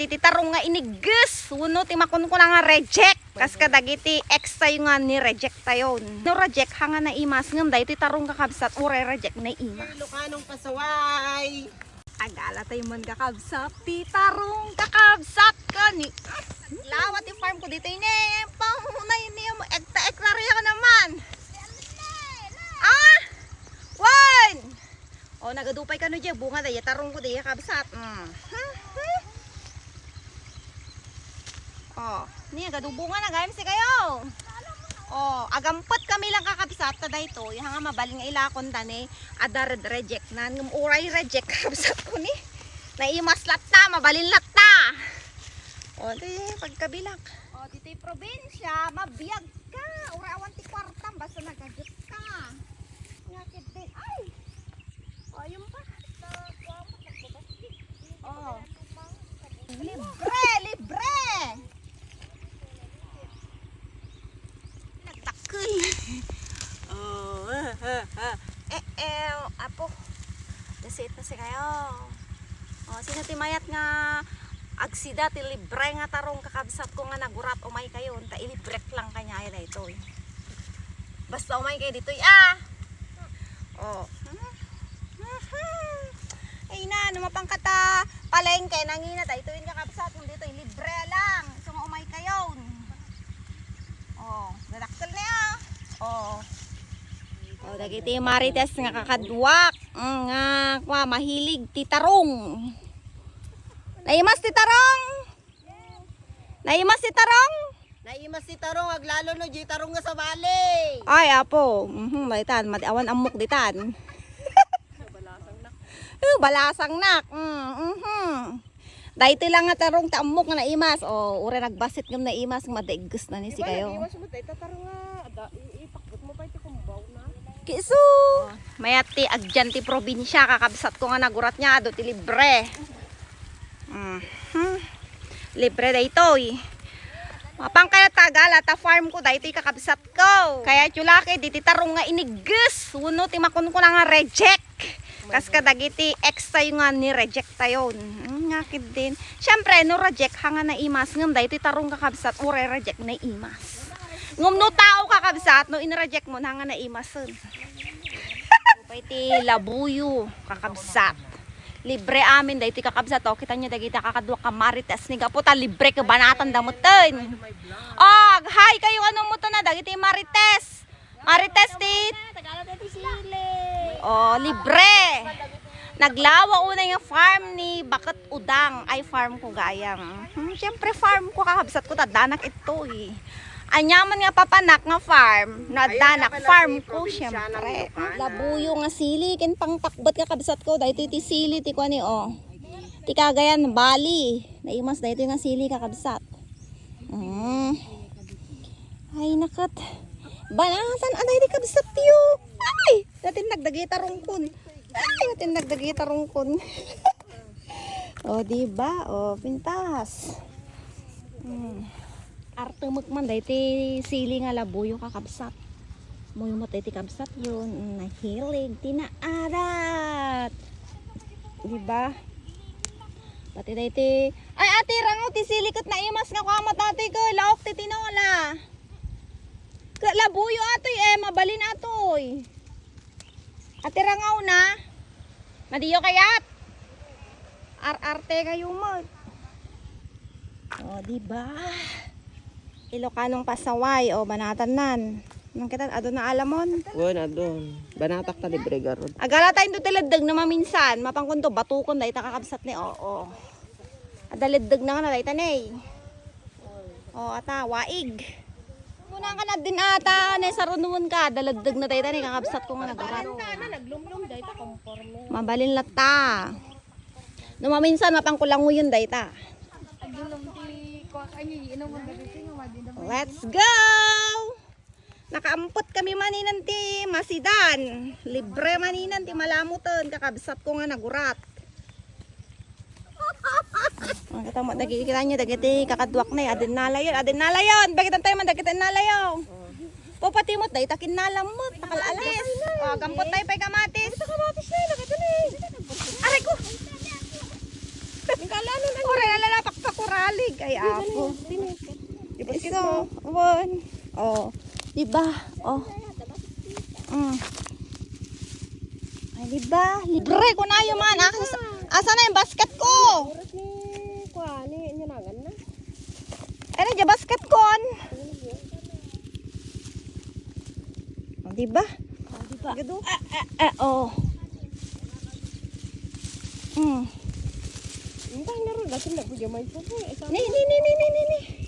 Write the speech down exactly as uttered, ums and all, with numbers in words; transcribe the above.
Iti tarong nga inigges, wenno ti makunkuna nga reject. Kas kadagiti ex tayo nga ni-reject tayo. No reject, ha nga naimas, ngem daytoy tarong kakabsat, uray reject, naimas. Ilocanong pasaway. Agala tayo man kakabsat, ti tarong kakabsat ko ni. Lawa ti farm ko dito, ini. Pangunay niya mo, ekta-ektarya ko naman. Ah! Wen! O, nagadupay kano diay bunga dayta tarong ko diay kabsat. Mm. O, ni, agadu bunga na, gayam si kayo. O, agampet kami lang kakabsat ta daytoy. Hanga mabalin nga ilakon da ni, adda red reject na. Ngem uray reject kakabsat ko ni. Naimas latta, mabalin latta. O, di, pagkabilak. O, ditoy probinsya, mabiag ka. Uray awan ti kwartam, basta nagaget ka. Nga kit din. Ay! O, ayun pa. O. Libre, libre! Nagtakkel. O, ah, ah, ah. Eh, eh, apo. That's it na si kayo. O, sino ti mayat nga agsida ti libre nga tarong kakabsat ko nga nagurat, umay kayo. Ta ilibrek lang kanya daytoy. Basta umay kayo ditoy, ah. O. Ay na, no mapangkata palengke, nangina, daytoy nga kabsat, ditoy, libre lang. Isu nga umay kayo. O, dadakkel na, ah. O. O, dagiti marites nga kakaduak, mm, nga, kwa, mahilig ti tarong. Naimas ti tarong? Naimas ti tarong? Naimas ti tarong, aglalo no, di tarong nga sabali. Ay, apo. Mhm, daytan, mati awan ammok ditan. Eh, balasang nak. Mm, mhm. Daytoy lang nga tarong ti ammok nga naimas. O, uray nagbasit ngem naimas, madaigges na ni si kayo. Naimas mo, dayta tarong nga, ada, i-, ipakbet mo pa iti kumbaw na. Kiso. Mayat ti agyan ti probinsya, kakabsat ko nga nagurat niya, adu ti libre. Mhm. Libre daytoy. Mapang kayo tagala, ta farm ko daytoy kakabsat ko. Kaya tiyo laki, diti tarong nga inigges, wenno ti makunkuna nga reject. Kas kadagiti ex tayo nga ni-reject tayo. Hmm, nga kit din. Siyempre, no reject, ha nga naimas. Ngem daytoy tarong kakabsat, uray reject, naimas. Ngem no tao kakabsat, no in-reject mo, ha nga naimasen. Pay ti labuyo, kakabsat. Libre amin daytoy kakabsat, o. Kita nyo dagiti kakaduak ka marites ni gapu ta libre ka banatan da meten. O, hi kayo, ano mo to na, dagiti marites. Marites ti. O, libre. Naglawa unay nga farm ni Baket Udang. Ay, farm ko gayam. Hmm, siyempre farm ko, kakabsat ko, taddanak ito eh. Anya man nga papanak nga farm, no addanak, farm ko, siyempre. Labuyo nga sili, ken pangtakbet, kakabsat ko, daytoy ti sili ti kuan ni, o. Ti Cagayan Valley. Naimas daytoy nga sili, kakabsat. Mm. Ay, nakat. Banatan, anay di kabsat tiyo. Ay, datin nagdagita rungkon. Ay, datin nagdagita rungkon. O, di ba? O, pintas. Hmm. Artemek man daytoy sili nga labuyo, kakabsat. Muymot daytoy kabsat yon. Mm, nahilig. Tinaadat. Di ba? Pati daytoy. Ay, ate, rangaw ti sili ket naimas nga kuama daytoy ko. Laok ti tinola. Ket labuyo atoy, eh, mabalin atoy. Ate, rangaw na. Madiyo kayat? Ar-arte kayo mo. O, di ba? Ilocanong pasaway, o, banatan nan. Nang kita, adun na alamon. Wen, adun. Banatak ta libre garod. Agala tayo do ti leddeng na maminsan. Mapangkunto, batukon, dayta kakabsat ni, o, o. Ada leddeng na nga na, dayta ne. O, ata, waig. Muna ka na din ata, ne, sarunun ka. Ada leddeng na, dayta ne, kakabsat ko nga nagarat. Mabalin latta. No maminsan, mapangkulanguyon, dayta. Let's go! Nakaampot kami maninan ti masidan. Libre maninan ti malamuton. Kakabsat ko nga nagurat. Ang kita mo, dagi-, kita nyo, dagiti kakaduak na, eh. Adin nalayon, adin nalayon. Bagitan tayo man, dagiti nalayo. Pupati mo, dahil takin nalamot. Takal alis. O, gampot tayo pa'y kamatis. Kamatis na, nakita na, eh. Aray ko! Kala ano na. Ora, nalalapak pa kuralig. Ay, apo. Isa, one. Oh. Diba? Oh. Mm. Ay, diba? Libre ko na yung mga anak. Asa na yung basket ko? Oras ni, kwa, ni, inyo nangan na. Ano dyan, basket ko? Oh, diba? Oh, diba? Gado. Ah, ah, ah, oh. Mm. Ang tanggal ron, lasin na po dyan, may po po. Ni, ni, ni, ni, ni, ni, ni.